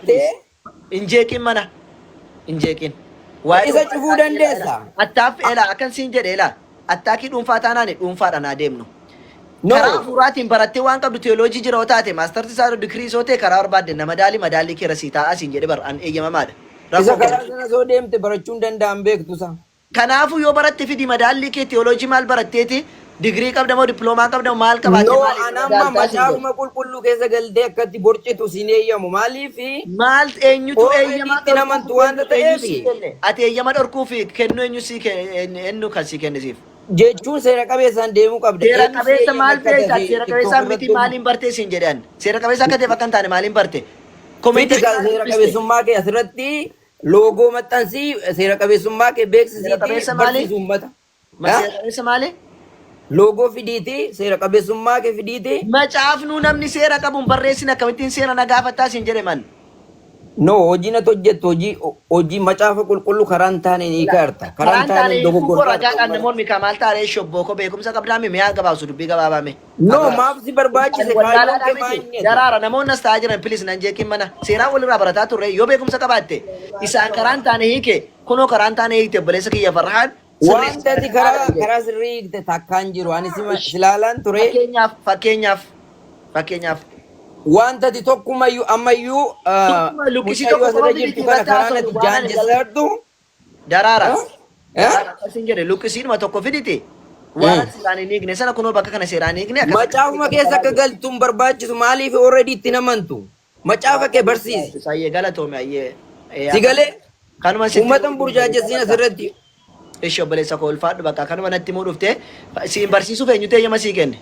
barattee please. Hin jeeqin mana. Hin jeeqin. Waa'ee isa dhuunfaa cufuu attaakii elaa elaa. dandeessa. Attaaf elaa akkan siin jedhe elaa. Attaakii dhuunfaa taanaan dhuunfaadhaan haa deemnu. No. Karaa hafuuraatiin barattee waan qabdu teoloojii jira yoo taate maastarsi isaa digirii yoo ta'e karaa barbaadde na madaali madaallii keera sii taa'aa siin jedhe bar an eeyyamamaadha. Isa Rakkoo karaa kenna. sana soo deemte barachuu hin danda'an beektu isa. Kanaafuu yoo baratte fidi madaallii kee teoloojii maal baratteeti digirii qabda moo dippiloomaa qabda moo maal qabaatte No, maaliif an amma madaaltaa siin jedhe. macaafuma qulqulluu keessa galtee akkatti borcitu siin eeyyamu. Maaliif Maal eenyutu already eeyyama itti dhorkuuf namantu waanta kennu eenyu ta'eef sii kenne? Ati eeyyama dhorkuuf kennu eenyu sii kenne eenyu kan sii kennisiif? Jechuun seera qabeessaan deemuu qabda. Seera Eenyu si qabeessa eeyyame maal akka beekta? dafee Seera TikTok qabeessaa miti irratti hojjetu? maaliin bartee siin jedhan. Seera qabeessa akka ta'eef akka hin taane maaliin barte? Komeenti Fidi ka irraa seera dubbiste. qabeessummaa kee asirratti loogoo maxxansii seera qabeessummaa kee Seera beeksisiitii qabeessa maali? barsiisi uummata. Ma Ha? seera qabeessa maali? Loogoo fidiitii seera qabeessummaa kee fidiitii Macaafnuu namni seera qabu hin barreessin akkamittiin seera na gaafattaa siin jedhe man. No, hojiin ati hojjettu hojii hojii macaafa qulqulluu karaa hin taaneen hiikaarta. Karaa Karaa hin hin taane taaneen hiikuu koo dogoggortaarta ragaadhaan uummata. namoonni kaa maal taaree shobboo koo beekumsa qabdaa mi mi'aa gabaabsu dubbii gabaabaa mee. No, Abrahaam. maaf si Ani barbaachise kaayyoon wallaalaadhaa kee maa miti. inni ati? Daraara namoonni as taa'aa jiran please nan jeeqin mana. Seeraan walirraa barataa turre yoo beekumsa qabaatte isaan karaa hin taane hiike kunoo karaa hin taane hiikte obboleessa kiyya Farhaan sirreessi Wanta ati karaa karaa jedhe. karaa sirrii hiikte takkaan jiru. Ani si ilaalaan ture. Fakkeenyaaf fakkeenyaaf fakkeenyaaf Wanta ati tokkumayyuu ammayyuu Tokkuma luqqisii mucayyoo tokko asirra qofa jirtu miti kana irratti karaan haasofnu ati waan ani gal jaanjessaa Daraara. Daraara akkasiin jedhe luqqisiinuma tokko fiditi waan ati seeraan hin hiikne sana kunoo bakka kana seeraan hin hiikne akkas akkas Macaafuma keessa akka galtu hin barbaachisu maaliif already itti hin amantu. Macaafa kee barsiisi. Ayyee galatoomi ayyee. Si galee Kanuma sitti uummata hin burjaajessiin asirratti. Ishi obboleessa koo ulfaadhu bakka kanuma natti himuu dhufte siin barsiisuuf eenyutu eeyyama sii kenne?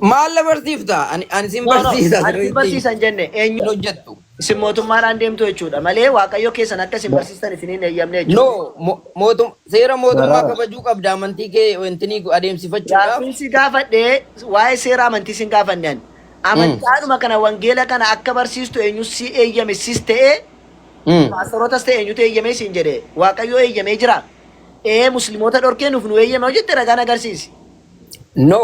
Maal na barsiifta? Ani ani sin No, no, barsiisa ani sin asirratti. barsiisa hin jenne eenyu Hin hojjettu. isin mootummaadhaan deemtu jechuudha malee waaqayyo keessan akka isin barsiistan isin hin eeyyamne jechuudha. No, mo- mootum seera mootummaa Daraara. kabajuu qabda amantii kee wantinii adeemsifachuudhaaf. Gaaffiin si gaafadhe waa'ee seera amantii sin gaafanne ani. Amantaadhuma kana wangeela kana akka barsiistu eenyu si eeyyame sis ta'ee Paastarotas ta'e eenyutu eeyyamee siin jedhe? Waaqayyo eeyyamee jira? Ee muslimoota dhorkee nuuf nu eeyyame yoo jette ragaan agarsiisi. No.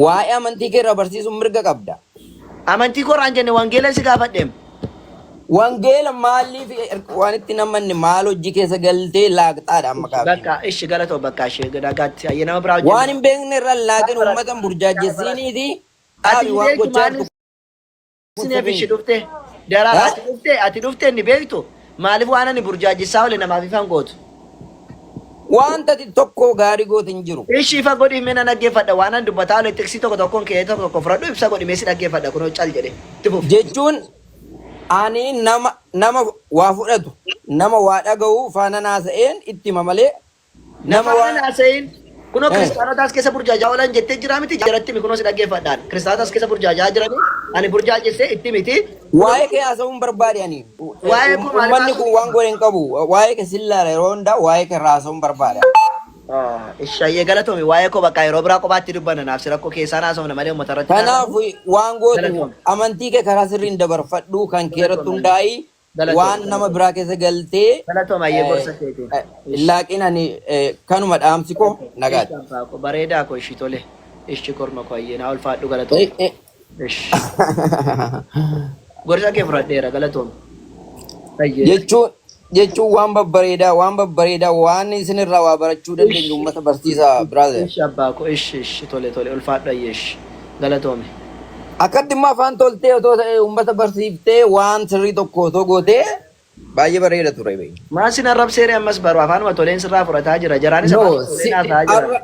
Waa'ee amantii kee irraa barsiisuun mirga qabda. Amantii koo irraan jenne wangeela si gaafadheem. Wangeela maaliif waan itti namanne maal hojii keessa galtee laaqxaadha amma gaaffiin. Bakka ishi galatoo bakka ishee nagaatti ayya nama biraa Waan hojjennu. hin beekne irra hin laaqin uummata hin burjaajessiiniiti Ati dhaabi hin waan beektu gochaa maaliif jirtu kun Sineef sirrii ishi miti. dhufte daraara Ha? ati dhufte ati dhufte inni beektu maaliif waan ani burjaajessaa oole namaaf ifan gootu. Wanta ati tokko gaarii goote hin jiru. Ishi ifa godhi mee nan dhaggeeffadha waan ani dubbataa oole tiksii tokko tokkoon kee tokko tokko fudhadhu ibsa godhi mee si dhaggeeffadha kunoo cal jedhe itti fufi. Jechuun ani nama nama waa fudhatu nama waa dhaga'u faana naasa'een itti hima malee Na Nama faana waan hin haasa'iin. Kunoo eh, kiristaanota as keessa burjaajaa oolan jettee jiraa miti jaratti himi kunoo si dhaggeeffadhaan. Kiristaanota as keessa burjaajaa jiranii ani burjaajessee itti miti. Kunoo waa'ee kee haasa'uun barbaade ani. waa'ee koo maaliif Uummanni haasa'u kun waan godhe hin qabu. Waa'ee kee sin laala yeroo hundaa waa'ee kee irraa haasa'uun barbaada. Ishayyee galatoomi waa'ee koo bakka yeroo biraa kophaatti dubbanna naaf si rakkoo keessaan haasofna malee uummata irratti Kanaaf haasofnu. waan gootu Galatoomi. amantii kee karaa sirriin dabarfadhu kan kee irratti Galatoomi. hundaa'i Galatoomi. waan nama biraa keessa galtee Galatoomi ayyee gorsa keetiin. hin laaqin ani kanuma dhaamsi koo nagaatti. Ishi abbaa koo bareedaa koo ishi tole. Ishi korma koo ayyee naa ulfaadhu galatoomi. Ishi. Gorsa kee fudhadheera galatoomi. Ayyee. Jechuun jechuun waan babbareedaa waan babbareedaa waan isinirraa waa barachuu dandeenyu Ishi. uummata barsiisa brother. Ishi abbaa koo ishi ishi tole tole ulfaadhu ayyee ishi. Galatoomi. Akkatti immoo afaan toltee otoo ta'e uummata barsiiftee waan sirrii tokko otoo gootee baay'ee bareeda ture bee. Maa sin arrabseere ammas baru afaanuma toleen sirraa fudhataa jira jaraanis No, afaanuma si toleen haasa'aa jira. arra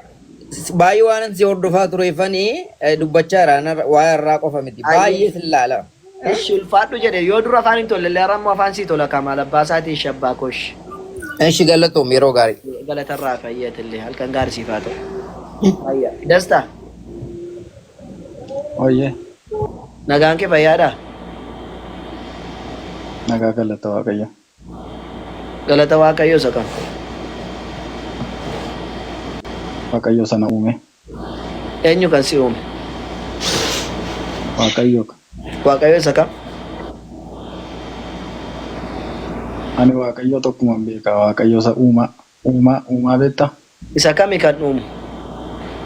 baay'ee waan si hordofaa tureefanii dubbachaa jira waa'ee har'aa qofa miti. Ayyee. Baay'ee sin laala. Ishi ulfaadhu jedhe yoo dura afaan hin tolle illee har'a immoo afaan sii tola kamaal abbaa isaatii ishi abbaa koo ishi. Ishi galatoom yeroo gaarii. Galatarraa fayyatillee halkan gaarii siif haa ta'u. Fayyaa. Dasta. Oyyee, Nagaan kee fayyaadhaa? nagaa galata Waaqayyo. Galata Waaqayyoo isa kam? Waaqayyo sana uume. Eenyu kan si uume? Waaqayyo Waaqayyo isa kam? Ani Waaqayyo tokkuman beeka. Waaqayyo isa uumaa. Uumaa uumaa beektaa? Isa kami kan uumu?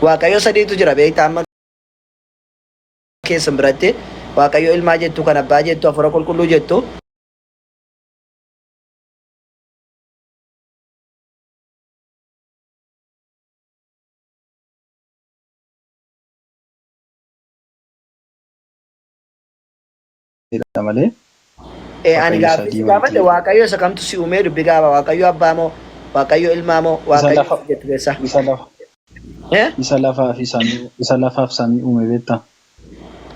Waaqayyo sadiitu jira beektaa amma keessan biratti Waaqayyo ilmaa jettu kan abbaa jettu hafuura qulqulluu jettu. uumedha malee Ee, ani Waaqayyo gaaffii sadii si gaafadhe wanti Waaqayyo isa kamtu si uumee dubbi gaaba Waaqayyo abbaa moo Waaqayyo ilmaa moo isa Waaqayyo lafa isa jettu keessaa. isa lafa Eh? isa lafaa fi samii isa lafaaf samii uume beektaa?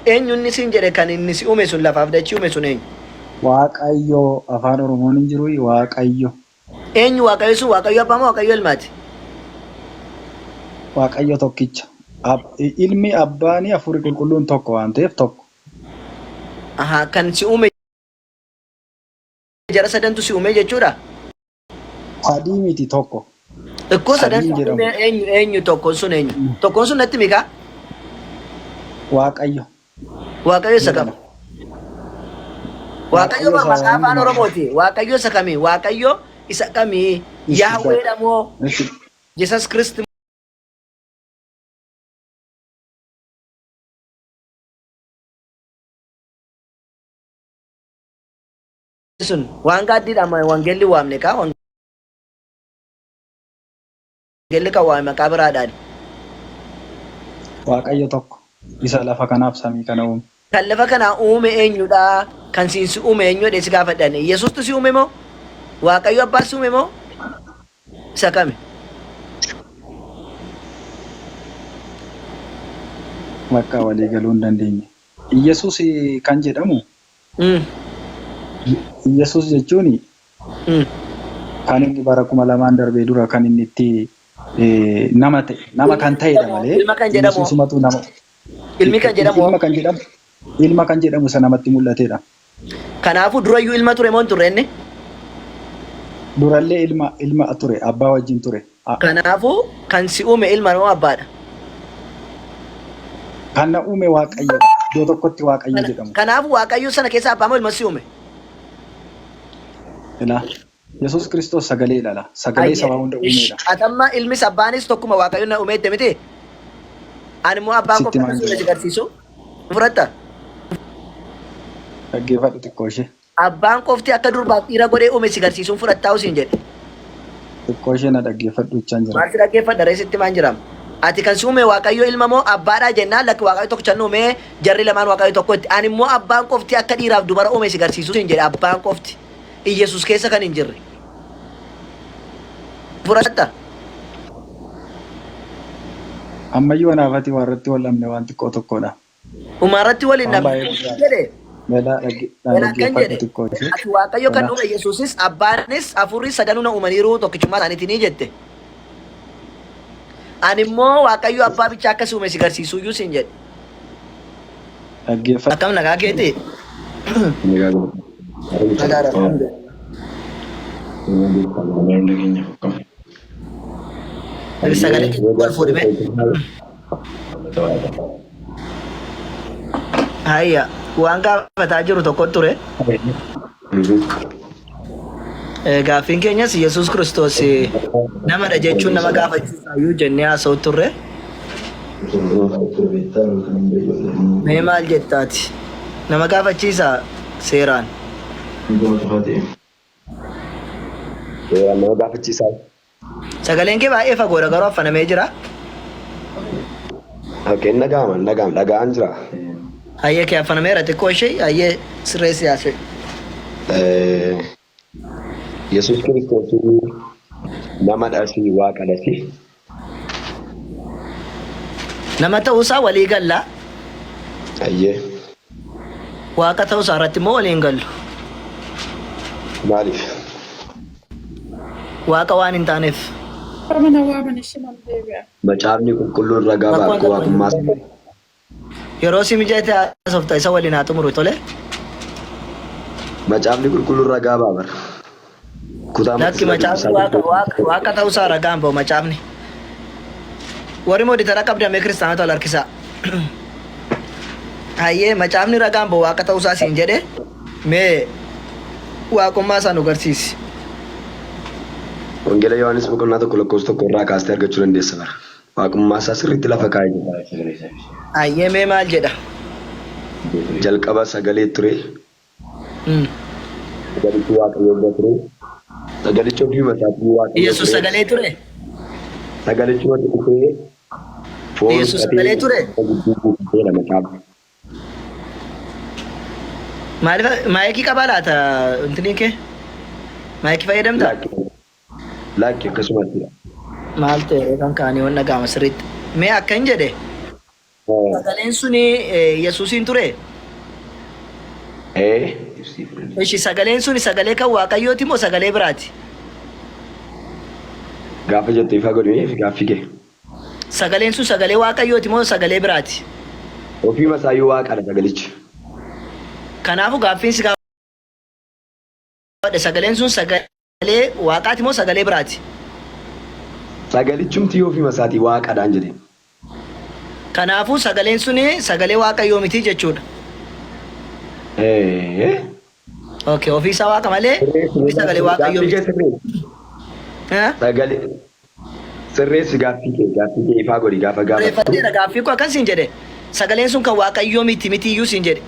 Eenyu inni siin jedhe kan inni si uume sun lafaaf dachii uume sun eenyu? Waaqayyo afaan Oromoon hin jiru Waaqayyo Eenyu Waaqayyo sun Waaqayyo abbaa moo Waaqayyo ilmaati? Waaqayyo tokkicha. Ilmi abbaanii hafuurri qulqulluun tokko waan ta'eef tokko. Ahaa, kan si uume jara sadantu si uume jechuudha? Sadii miti tokko. Ikkoo sadan Sadii hin si uume jedhamu. eenyu eenyu tokkoon sun eenyu? Tokkoon sun natti mikaa? Waaqayyo Waaqayyo isa kam? jedhama. Waaqayyo Waaqayyo bar isa maqaa afaan hundumaa. Oromooti. Waaqayyo isa kamii? Waaqayyo isa kamii? Ishi Yaahweedha moo? Ishi Jesus Christ sun waan gaaddiidha amma wangeelli waamne kaa wangeelli kan waame maqaa biraadhaan. Waaqayyo tokko isa lafa kanaaf samii kana uume. Kan lafa kana uume eenyudha? Kan siin si uume eenyu jedhee si gaafadhe ani. Yesuustu si uume moo? Waaqayyo abbaa si uume moo? Isa kami? Bakka walii galuu hin dandeenye. Iyyasuus kan jedhamu Iyyasuus jechuun kan inni bara 2000 darbee dura kan inni itti nama ta'e nama Ilma kan kan ta'edha jedhamu malee ilma kan jedhamu Iyyasuusumatu nama ilmi kan jedhamu ilma kan jedhamu ilma kan jedhamu isa namatti mul'atedha. Kanaafuu durayyuu ilma ture moo hin turre inni? Durallee ilma ilma ture abbaa wajjin ture. Kanaafuu kan si uume ilma moo abbaadha? Kan na uume Waaqayyodha. Iddoo tokkotti Waaqayyo jedhamu. Kanaafuu Waaqayyo sana keessa abbaa moo ilma si uume? Ilaa Yesuus Kiristoos sagaleedha laa. Sagalee Hayyee. saba hunda Ish, uumeedha. ati amma ilmis abbaanis tokkuma Waaqayyo na uume jette miti? Ani immoo abbaan Sitti koo maan akka si jira. garsiisu fudhatta. Dhaggeeffadhu xiqqoo ishee. Abbaan qofti akka durbaaf dhiira godhee uume si garsiisuun fudhattaa usiin jedhe. Xiqqoo ishee na dhaggeeffadhu jechaan jira. Maal si dhaggeeffadha ree sitti maan jiraam. Ati kan si uume Waaqayyo ilma moo abbaadhaa jennaan lakki Waaqayyo tokkicha nu uume jarri lamaan Waaqayyo tokko itti. Ani immoo abbaan qofti akka dhiiraaf dubara uume si garsiisuu siin jedhe abbaan qofti. Iyyasuus keessa kan hin jirre. Fudhatta. Ammayyuu anaaf ati waa irratti wal dhabne waan xiqqoo tokkodha. Dhumaa irratti wal hin Waan dhabne. baay'ee guddaadha. Jedhe. Melaa Kan akkan dhaggeeffadhu jedhe. xiqqoo ishee. Ati Waaqayyo kan Melaa. uume Yesuusis abbaanis hafuurris sadanuu na uumaniiru tokkichummaa isaaniitiin jette. Ani immoo Waaqayyo abbaa bichaa akka si uume si garsiisuuyyuu siin jedhe. Dhaggeeffadhu. Akkam nagaa keeti? Nagaadha alhamdulillah. Sagalee keetti wal fuudhi mee. Hayya waan gaafataa jiru tokko ture. Gaaffiin keenyas Yesuus Kiristoos namadha jechuun nama gaafachiisaayyuu jennee haasa'u turre. Mee maal jettaati? Nama gaafachiisa seeraan. Seeraan nama gaafachiisaa. Sagaleen kee baay'ee fagoodha garuu affanamee jira. Okay, hin dhaga'ama, hin dhaga'ama, dhaga'aan jira. Hayyee kee affanameera xiqqoo ishee hayyee sirreessi haasa'e. Yesuus Kiristoos namadhasi waaqadhasi. Nama ta'uusaa walii galla. Hayyee. Waaqa ta'uusaa irratti immoo walii hin gallu. Maaliif? Waaqa waan hin taaneef. Mana waaman ishee nan deebi'a. Macaafni qulqulluun ragaa ba'a Rakkoon akka tokko hin waaqummaa jiru. Yeroo si mijate haasofta isa waliin haa xumuru tole. Macaafni qulqulluun ragaa ba'a bara. Kutaa Lakki matisila macaafni dubbisaa waaqa tokko. waaqa waaqa ta'uusaa ragaan ba'u macaafni. Warri mooditara qabdan mee kiristaanota wal harkisaa. Hayyee macaafni ragaan ba'u waaqa ta'uusaa siin jedhe mee waaqummaa isaa nu garsiisi. Wangeela Yohaannis boqonnaa 1 lakkoofsa 1 irraa kaastee argachuu dandeessa bara. Waaqummaa isaa sirriitti lafa kaa'ee jira. Hayyee mee maal jedha? Jalqaba sagalee ture, sagalichi Waaqayyo bira ture, sagalichi ofiima isaatii Waaqayyo Yesuus ture, sagalee ture? sagalichumatu dhufee foon Yesuus uffatee sagalee ture? gidduu buufateera macaafni. Maaliif maayikii qabaa laata intiniin kee? Maayikii fayyadamtaa? Lakki lakki akkasumatti. Maal ta'e kan kaanii waan dhaga'ama sirriitti. Mee akkan jedhe sagaleen suni Yesuusiin ture. Ee. Ishi sagaleen suni sagalee kan Waaqayyooti moo sagalee biraati? Gaafa jettu ifa godhee gaaffii kee. Sagaleen sun sagalee Waaqayyooti moo sagalee biraati? Ofii masaayyuu waaqadha sagalichi. Kanaafuu gaaffiin si gaafadhe sagaleen sun sagalee Waaqaati moo sagalee biraati? Sagalichumti ofii masaatii waaqadhaan jedheen. Kanaafuu sagaleen suni sagalee Waaqayyoo miti jechuudha. Ee. Okay, ofii isaa Waaqa malee ofii sagalee Waaqayyoo Gaaffii kee miti. sirreessi. Eh? Sagalee sirreessi gaaffii kee ifaa godhi gaafa gaafattu. Sirreeffadheera gaaffii koo akkan siin jedhe. Sagaleen sun kan Waaqayyoo miti miti iyyuu siin jedhe.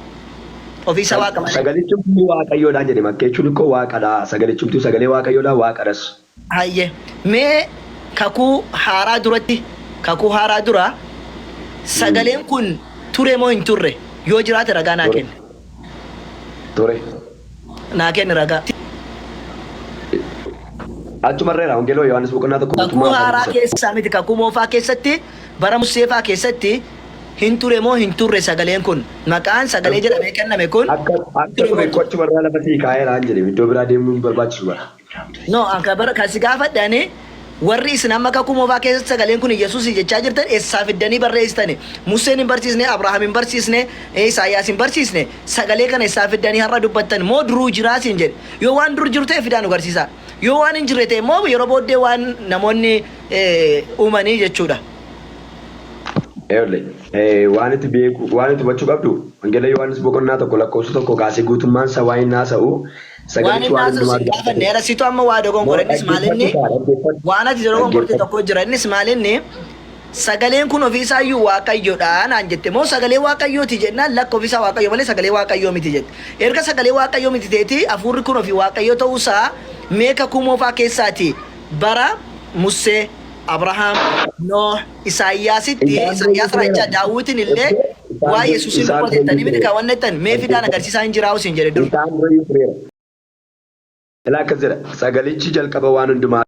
Ofii isaa Waaqa malee. Sagalichumti waaqayyoodhaan jedhe makkee jechuun ikkoo waaqadha. Sagalichumti sagalee waaqayyoodha waaqadhas. Hayyee. Mee kakuu haaraa duratti kakuu haaraa dura sagaleen kun ture moo hin turre yoo jiraate ragaa naa Ture. kenni. Ture. Naa kenni ragaa. Achumarreera Wangeeloo Yohaannis boqonnaa 1 Kakuu guutummaa isaa haaraa dubbisa. keessaa miti kakuu moofaa keessatti bara Museefaa keessatti hin ture moo hin turre sagaleen kun maqaan sagalee jedhamee kenname kun Akka hin akka ture moo ture hin turre? achumarraa lafa sii kaa'eeraan jedhe iddoo biraa deemuu hin barbaachisu bara. No, akka bara kan si gaafadhe ani warri isin amma kakuu moofaa keessatti sagaleen kun Yesuus jechaa jirtan eessaa fiddanii barreessitani? Museen hin barsiisne, Abrahaam hin barsiisne, Isaayyaas hin barsiisne. Sagalee kana eessaa fiddanii har'a dubbattan moo duruu jiraa siin jedhe. Yoo waan dur jiru ta'e fidaa nu garsiisaa. Yoo waan hin jirre ta'e immoo yeroo booddee waan namoonni uumanii jechuudha. Eewle waan itti beeku waan itti hubachuu qabdu Wangeela Yohaannis boqonnaa 1 lakkoofsa 1 kaasee guutummaan isaa waan inni haasa'u Waan sagalichi inni waan haasa'u hundumaa sin dura gaafanne era situ amma waa No, dogongore innis maal dhaggeeffadhu inni kaa dhaggeeffadhu waan ati dogongorte dhaggeeffadhu. tokko jira innis maal inni sagaleen kun ofiisaayyuu waaqayyoodha naan jette moo sagalee waaqayyooti jennaan lakka ofiisaa waaqayyo malee sagalee waaqayyoo miti jette erga sagalee waaqayyoo miti ta'eeti hafuurri kun ofii waaqayyo ta'uusaa mee kakuu moofaa keessaati bara Musee Abrahaam Nooh Isaayyaasitti Isaan durayyuu Isaayyaas tureera. raajichaa Daawwitiin illee Isaan waa dur Yesuusin isaan dubbate durayyuu jettanii miti tureera. kan wanna jettan mee fidaan Dhaggeeffadhu. agarsiisaa hin jiraa'u siin jedhe dur. Isaan durayyuu tureera. Ilaa akkas jedha. Sagalichi jalqaba waan hundumaa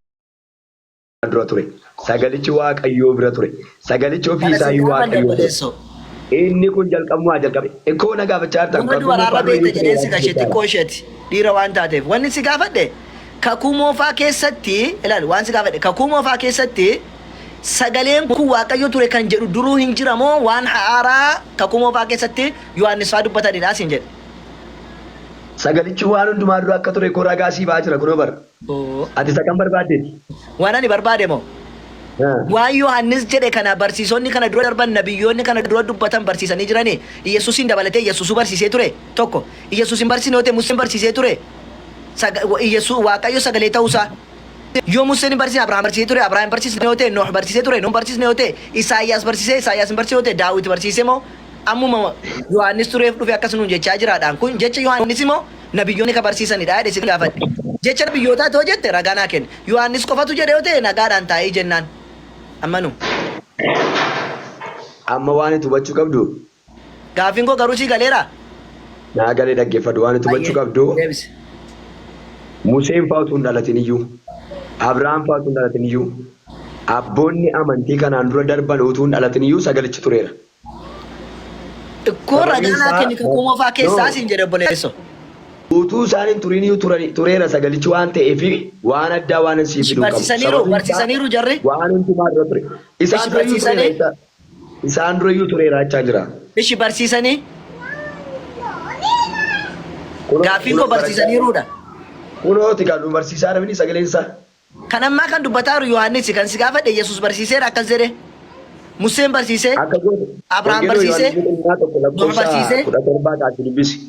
dura ture. Sagalichi Waaqayyoo bira ture. Sagalichi ofii Kana sin isaayyuu gaafanne Waaqayyoo ture. obboleessoo. Inni kun jalqabumaa jalqabe. Ikkoo na gaafachaa jirtan Nama kakuu dubaraarra moofaa beekta durayyuu jedheen tureera si gashe jechaadha. xiqqoo isheeti dhiira waan taateef. Wanni si gaafadhe kakuu moofaa keessatti ilaali waan si gaafadhe kakuu moofaa keessatti sagaleen kun Waaqayyo ture kan jedhu duruu hin jira moo waan haaraa kakuu moofaa keessatti Yohaannis faa dubbatanidha siin jedhe. Sagalichi waan hundumaa dura akka ture koo ragaa sii ba'aa jira kunoo bara. Oo. Ati isa kam barbaaddeeti? Waan ani barbaade moo? Waan Yohaannis jedhe kana barsiisonni kana dura darban nabiyyoonni kana dura dubbatan barsiisanii jiranii Iyyasuusiin dabalatee Iyyasuusuu barsiisee ture tokko Iyyasuus hin barsiisne yoo ta'e Museen barsiisee ture Iyyasuu Waaqayyo sagalee ta'uusaa yoo Museen hin barsiisne Abrahaam barsiisee ture Abrahaam hin barsiisne yoo ta'e Nooh barsiisee ture Nooh hin barsiisne yoo ta'e Isaayyaas barsiisee Isaayyaas hin barsiisne yoo ta'e Daawit barsiisee moo ammuma Yohaannis tureef dhufe akkas nuun jechaa jiraadhaan kun jecha Yohaannis moo nabiyyoonni ka barsiisanidha jedhe si gaafadhe. Jecha nabiyyootaa too jette ragaa naa kenni. Yohaannis qofatu jedhe yoo ta'e nagaadhaan taa'ii jennaan. Ammanu. Amma waan itti hubachuu qabdu Gaaffiin koo garuu sii galeeraa? naa galee dhaggeeffadhu waan itti hubachuu Hayyee qabdu deebisi. Museen fa'aa utuu hin dhalatin iyyuu Abrahaam fa'aa utuu hin dhalatin iyyuu abboonni amantii kanaan dura darban utuu hin dhalatin iyyuu sagalichi tureera. Ikkoo Sababiin ragaa naa isaa kenni kakuu moofaa no keessaa siin jedhe obboleesso. utuu isaan hin turin iyyuu tureera sagalichi waan ta'eef waan addaa waan hin siif Ishi fiduu hin qabu. barsiisaniiru Sababiin isaa barsiisaniiru jarri. waan hundumaa dura ture. Isaan Ishi dura iyyuu tureera barsiisanii jecha isaan dura iyyuu tureera jechaa jira. ishi barsiisanii Kunoo gaaffiin koo kunoo barachaa barsiisaniiruudha. kunooti kan nu barsiisaa namni sagaleen isaa. Kan ammaa kan dubbataa jiru Yohaannisi. Kan si gaafadhe Yesuus barsiiseera akkas jedhe. Museen barsiisee, Akka goote Abrahaam Wangeeloo barsiisee, Yohaannis boqonnaa 1 Noah lakkoofsa barsiisee. 17 kaasii dubbisi.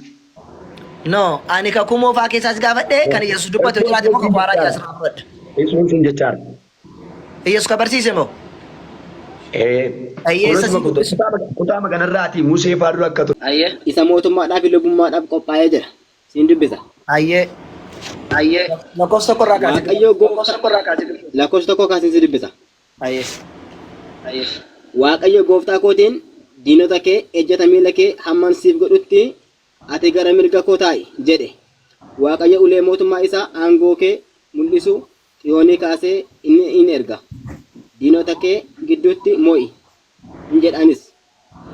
No, ani kakuu moofaa keessaa si gaafadhe kan Yesuus dubbate yoo Isuun jiraate immoo sun kakuu haaraa jechaadha. keessaa fudhadha. Isuun sun jechaadha. Yesuus kan barsiise moo? Ee, Ayyee isa kunuunsuma si dubbisu. kutaa maganarraatii Musee fa'aa dura akka ture. Ayyee. Isa mootummaadhaa fi lubummaadhaaf qophaa'ee jira. Siin dubbisa. Ayyee. Ayyee. Lakkoofsa tokko irraa kaasee Waaqayyo gooftaa lakkoofsa tokko kaaseen si dubbisa. Ayyee. Ayyee. Waaqayyo gooftaa kootiin diinota kee ejjata miila kee hamman siif godhutti ati gara mirga koo taa'i jedhe. Waaqayyo ulee mootummaa isaa aangoo kee mul'isu Xiyoonii kaasee inni in erga. Diinota kee gidduutti mo'i in jedhanis.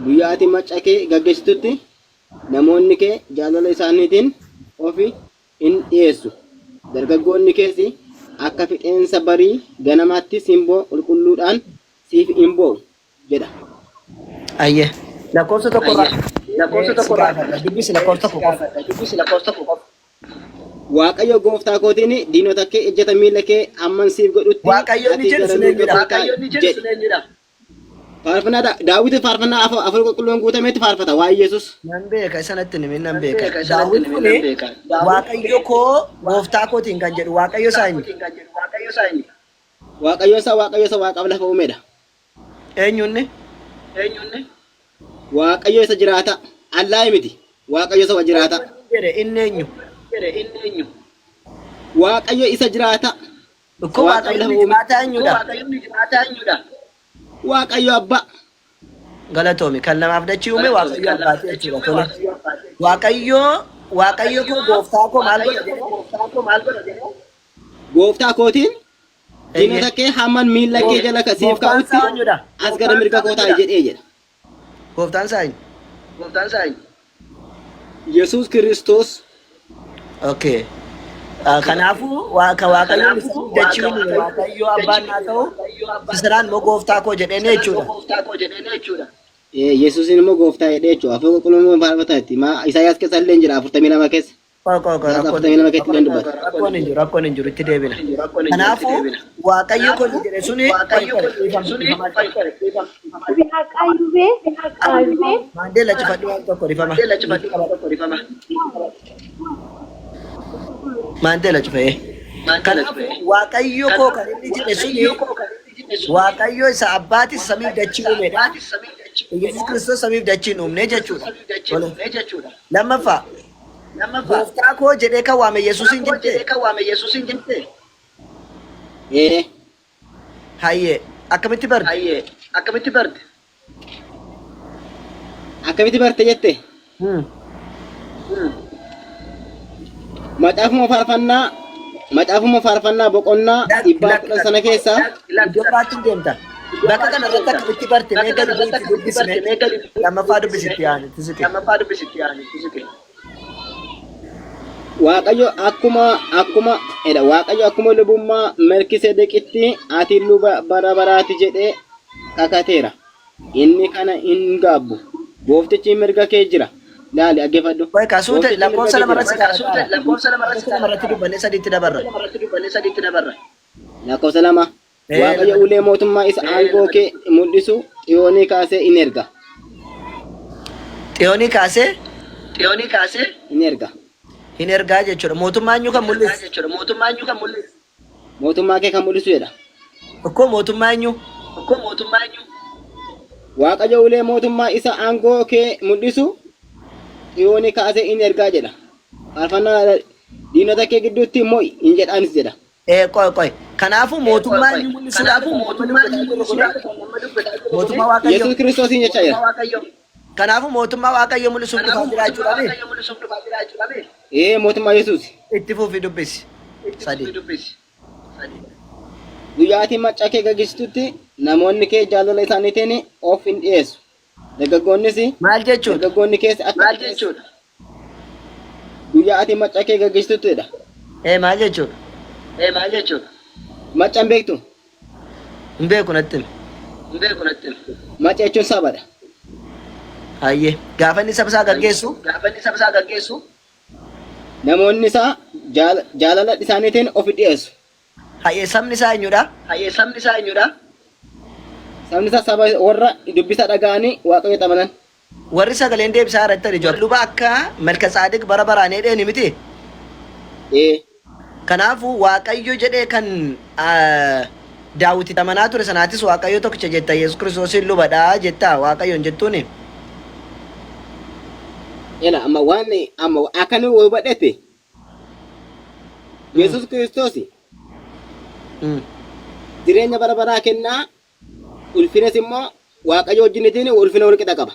Guyyaa ati macca kee gaggeessitutti namoonni kee jaalala isaaniitiin ofi in dhi'eessu. Dargaggoonni kees akka fixeensa barii ganamaatti simboo qulqulluudhaan siif in boo'u jedha. Ayyee. Lakkoofsa tokko irraa Lakkoofsa tokko irraa dubbisi lakkoofsa tokko qofa. Dubbisi lakkoofsa tokko qofa. Waaqayyo gooftaa kootiin diinota kee ejjeta miilla kee hamman siif godhutti Waaqayyo inni ati jedhu gara sun mirga eenyudha? koo taa'i jedhe. Faarfannaa Daawit faarfannaa afur qulqulluun guutametti faarfata waa'ee Yesuus. Nan beeka isa natti himi nan beeka. Daawit kun Waaqayyo koo gooftaa kootiin kan jedhu Waaqayyo isaa eenyu? Waaqayyo isaa Waaqayyo isa waaqaaf lafa uumedha. Eenyu inni? Waaqayyo isa jiraata. Allaa miti. Waaqayyo isa jiraata. Jedhe inni eenyu? Waaqayyo isa jiraata. Ikkoo Waaqaaf Waaqayyo lafa inni uume. jiraataa eenyudha? Waaqayyo abbaa. Galatoomi kan namaaf dachii uume Waaqayyo abbaati jechuudha. Tole. Waaqayyo Waaqayyo koo gooftaa koo maal godha jedhe? Gooftaa kootiin diinota kee hamman miilla kee jala siif Gooftaan kaa'utti isaa eenyudha? as gara mirga koo taa'i jedhee jedha. Gooftaan isaa eenyu? Yesuus Kiristoos. Okay. Kanaafuu waaqa Waaqayyoon isa dachii uume Waaqayyo abbaan naa ta'u Sisiraan immoo gooftaa koo jedheen jechuudha. Yesuusin immoo gooftaa jedhee jechuudha. Afur qulqulluun immoo faarfata itti. Maa Isaayyaas keessa illee jira 42 keessa. Qoy qoy qoy Isaayyaas rakkoon 42 keessa illee dubbata. rakkoon hin jiru rakkoon hin jiru itti deebina. Kanaafuu Waaqayyo kun jedhe suni qoy qoy dhiifama dhiifama. Haqaa yubee. Maandeella cufadhu waan tokko dhifama. Maandeella cufee. Kanaafuu Waaqayyo koo kan inni jedhe suni Waaqayyo isa abbaatis samiif dachii uumedha. Yesuus Kiristoos samiif dachii hin uumne jechuudha. Tole. Lammaffaa gooftaa koo jedhee kan waame Yesuusin jettee? Ee. Hayyee akkamitti barte? Akkamitti barte jette? Macaafuma faarfannaa Macaafuma faarfannaa boqonnaa dhibbaa kudha sana keessa Iddoo biraatti hin deemta. Bakka kana irratti akkamitti barte mee gadi bu'iitti dubbisne lammaffaa dubbisitti yaani tisiqe. Waaqayyo akkuma akkuma edha Waaqayyo akkuma lubummaa Melkisedeqitti ati luba bara baraati jedhee kakateera. Inni kana hin gaabbu. Gooftichi mirga kee jira. Laali dhaggeeffadhu. Qoy kasuute Gooftichi mirga lakkoofsa kee lama jira. irratti kaa'ata. Lakkoofsa lama irratti dubbannee sadiitti dabarra. Lakkoofsa 2. Waaqayyo ulee mootummaa isa aangoo kee mul'isu Xiyoonii kaasee in erga. Xiyoonii kaasee In erga. hin ergaa jechuudha. Mootummaa eenyu kan mul'isu? Mootummaa kee kan mul'isu jedha. Ikkoo mootummaa eenyu? Waaqayyo ulee mootummaa isa aangoo kee mul'isu Xiyoonii kaasee in ergaa jedha. Faarfannaa diinota kee gidduutti mo'i in jedhaanis jedha. Qoy qoy. Kanaafuu mootummaa eenyu mul'isuudhaaf mootummaa Waaqayyoo. Yesuus Kiristoosiin jechaa jira. Kanaafuu mootummaa Waaqayyoo mul'isuuf dhufaa jira jechuudha. Ee mootummaa Yesuus. Itti fufi dubbisi. Sadi. Guyyaa ati macca kee gaggeessitutti namoonni kee jaalala isaaniitiin of hin dhiyeessu. Dargaggoonnis Maal jechuudha? dargaggoonni kees akka guyyaa ati macca kee gaggeessituttidha. Maal jechuudha? Macca hin beektu. Hin beeku natti himi. Macca jechuun sabadha. Hayyee. Gaafa inni saba isaa gaggeessu Namoonni isaa jaalala isaaniitiin of dhiyeessu. Hayyee sabni isaa eenyudha? Sabni isaa saba warra dubbisa dhaga'anii Waaqayyo amanan. Warri sagaleen deebisaa irratti ani jiru. Luba akka Malka Tsaadiq bara baraan hedheeni miti. Ee. Kanaafuu Waaqayyo jedhee kan Daawit itti amanaa ture sanaatis Waaqayyo tokkicha jetta Yesuus Kiristoosiin lubadha jetta Waaqayyoon jettuuni. Ela amma waan amma akka nu hubadhete Yesuus Kiristoos jireenya bara baraa kennaa ulfinas immoo Waaqayyo wajjinitiin ulfina wal qixa qaba.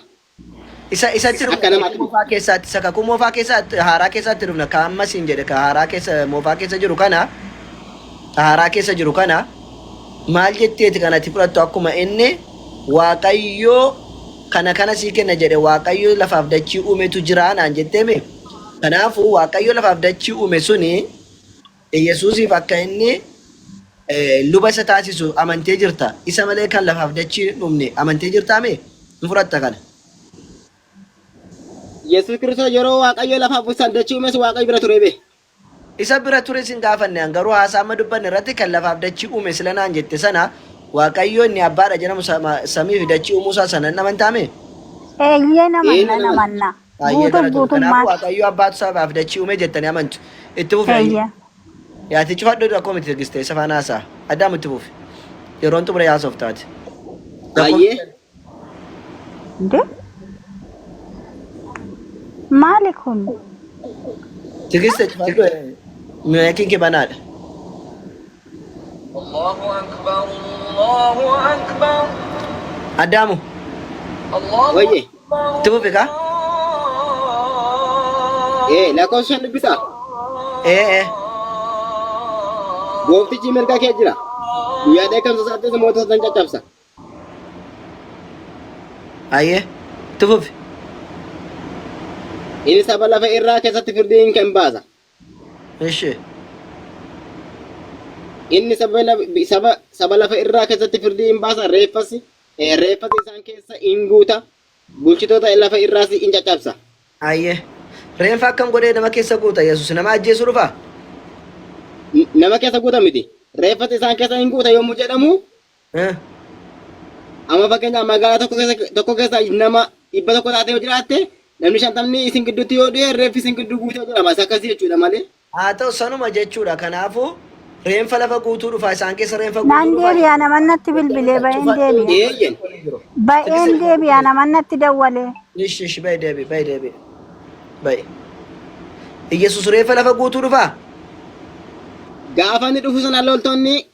Isa isatti Akka dhufna namaatti kakuu moofaa keessaatti isa kakuu moofaa keessaatti haaraa keessaatti dhufna ka amma siin jedhe ka haaraa keessa moofaa keessa jiru kana ka haaraa keessa jiru kana maal jetteeti kan ati fudhattu akkuma inni Waaqayyo kana kana sii kenna jedhe Waaqayyo lafaaf dachii uumetu jira naan jetteemi kanaafuu Waaqayyo lafaaf dachii uume suni Yesuusiif akka inni luba isa taasisu amantee jirta. Isa malee kan lafaaf dachii hin uumne amantee jirtaa mee? Hin fudhatta kana. Yesuus Kiristoos yeroo Waaqayyo lafaaf isaan dachii uumes Waaqayyo bira ture bee. Isa bira ture sin gaafanne an garuu haasaa amma dubbanne irratti kan lafaaf dachii uume sila naan jette sana Waaqayyo inni abbaadha jedhamu samii fi dachii uumuu isaa sana hin amantaa mee? Eeyyee Ee namanna nan amana. namanna. Baay'ee Guutuuf galatoomi. Kanaafuu guutummaatti. Waaqayyo abbaatu sabaaf dachii uume jettanii amantu. Itti fufi hayyee. Eeyyee. Yaati cufadhu rakkoo miti Tigiste isa faana haasa'a. Addaamu itti fufi. Yeroon xumure haasoftaati. Lakkoofsa Hayyee. 5. Inde maali kun? Tigiste cufadhu maayikiin kee banaadha. Allahu akbar Allahu akbar Addaamu Allahu Wayye. akbar itti fufi kaa. Ee lakkoofsa 5 dubbisaa. Ee ee. Gooftichi mirga kee jira. Guyyaa dheekkamsa isaattis mootota san caccabsa. Ayyee itti fufi. Inni saba lafa irraa keessatti firdii hin kan baasa. Ishi. Inni saba saba saba lafa irraa keessatti firdii hin baasa, reeffas reeffas isaan keessa in guuta, bulchitoota lafa irraas in caccabsa. Ayyee. Reenfa akkam godhee nama keessa guuta Yesuus nama ajjeesuu dhufaa? Nama keessa guuta miti. Reeffas isaan keessa in guuta yommuu jedhamu amma fakkeenyaaf magaalaa tokko keessa tokko keessa nama 100 taatee yoo jiraatte namni 50ni isin gidduutti yoo du'e reeffi isin gidduu guutee jedhama. Isa akkasii jechuudha malee. Haa ta'u sanuma jechuudha. Kanaafuu reenfa lafa guutuu dhufa isaan keessa reenfa guutuu Naan dhufa. deebi'a naman natti bilbilee ba'een deebi'a. Eeyyen. Ba'een deebi'a naman natti dawwalee. Ishi ishi ba'i deebi ba'i deebi ba'i. Iyyasuus reeffa lafa guutuu dhufaa? Gaafa inni dhufu sana loltoonni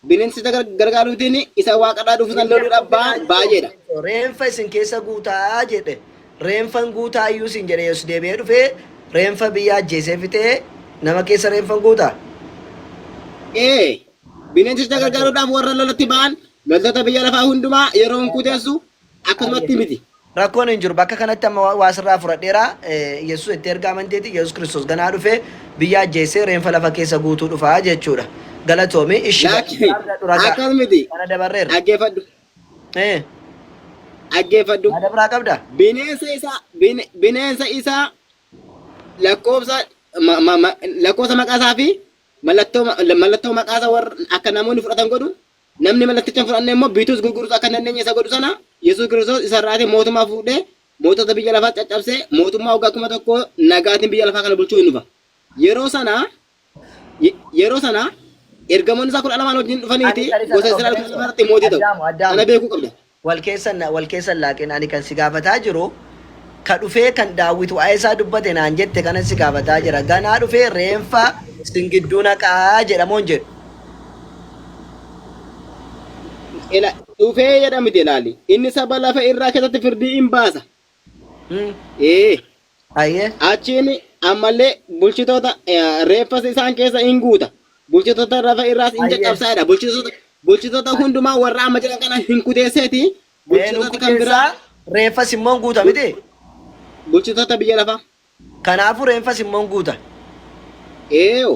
Bineensicha gargaaruutiin isa waaqarraa dhufu san loluudhaaf ba'an baay'eedha. Reenfa isin keessa guutaa jedhe. Reenfan guutaa iyyuu isin jedhe Yesus deebi'ee dhufee reenfa biyya ajjeesee fixee nama keessa reenfan guutaa? Ee, bineensicha gargaaruudhaaf warra lolatti ba'an loltoota biyya lafaa hundumaa yeroo hin kuteessu akkasumatti miti. Rakkoon hin jiru. Bakka kanatti amma waa sirraa fudhadheera. Yesuus itti erga amanteeti Yesuus Kiristoos ganaa dhufee biyya ajjeesee reenfa lafa keessa guutuu dhufa jechuudha. Galatoomi. Ishi Lakki argadhu ragaa. akkas miti. Kana dabarreerra. Dhaggeeffadhu. Dhaggeeffadhu. Yaada biraa qabda? Bineensa isaa bineensa isaa lakkoofsa lakkoofsa maqaa isaa fi mallattoo mallattoo maqaa isaa warra akka namoonni fudhatan godhu Namni mallatticha hin fudhanne immoo bituus gurguruus akka hin dandeenye isa godhu sana Yesuus Kiristoos isa irraatii mootummaa fuudhee mootota biyya lafaa caccabsee mootummaa waggaa 1000 nagaatiin biyya lafaa kana bulchuu hin dhufa. Yeroo sana yeroo sana ergamoonni isaa 12n wajjin Ani dhufaniiti kan isa gosa Israa'el 12 irratti mootii ta'u. Addaamu Addaamu Kana beekuu qabda. wal keessan wal keessan laaqin ani kan si gaafataa jiru ka dhufee kan daawwit waa'ee isaa dubbate naan jette kanan si gaafataa jira ganaa dhufee reenfa sin gidduu naqaa jedhamoon jedhu. Ila dhufee jedha miti ilaali. Inni saba lafa irraa keessatti firdii in baasa. Ee. Hayyee. Achiin ammallee bulchitoota reeffas isaan keessa in guuta. Bulchitoota lafa irraas in Hayyee. caccabsaa jedha. Bulchitoota bulchitoota hundumaa warra amma jiran kana hin kuteesseeti. Ee nu Bulchitoota kan biraa kuteessaa reeffas immoo hin guuta miti. bulchitoota biyya lafaa. Kanaafuu reeffas immoo hin guuta. Eeyo.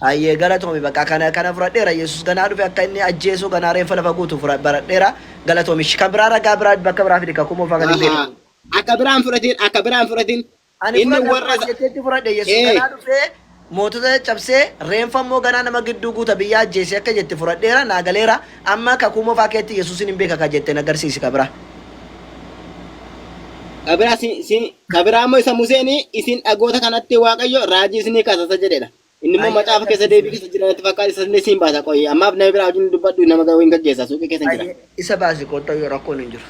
Hayyee galatoomi bakka kana kana fudhadheera Yesuus ganaa dhufe akka inni ajjeesuu ganaa reenfa lafa guutu baradheera galatoomi Ishi kan biraa ragaa biraa bakka biraa fidi kakuu moofaa kan hin Ahaa. beekne. Akka biraan fudhatin akka biraan fudhatin Ani inni fudhadhe warra akkuma jetteetti fudhadhe Yesuus ee ganaa dhufee mootota caccabsee reenfa immoo ganaa nama gidduu guuta biyya ajjeesee akka jette fudhadheera naa galeera amma kakuu moofaa keetti Yesuusin hin beeka ka jette na garsiisi ka biraa. Ka biraa si si ka biraa immoo isa Museen isin dhagoota kanatti Waaqayyo raajii isinii kaasa isa jedhedha. Inni immoo Hayyee macaafa keessa deebii keessa jira natti fakkaata isa illee siin baasa qoyi. Ammaaf nama biraa wajjin dubbadhu nama hin gaggeessa suuqii keessa hin jira. Hayyee isa baasi kottu yoo rakkoon hin jiru.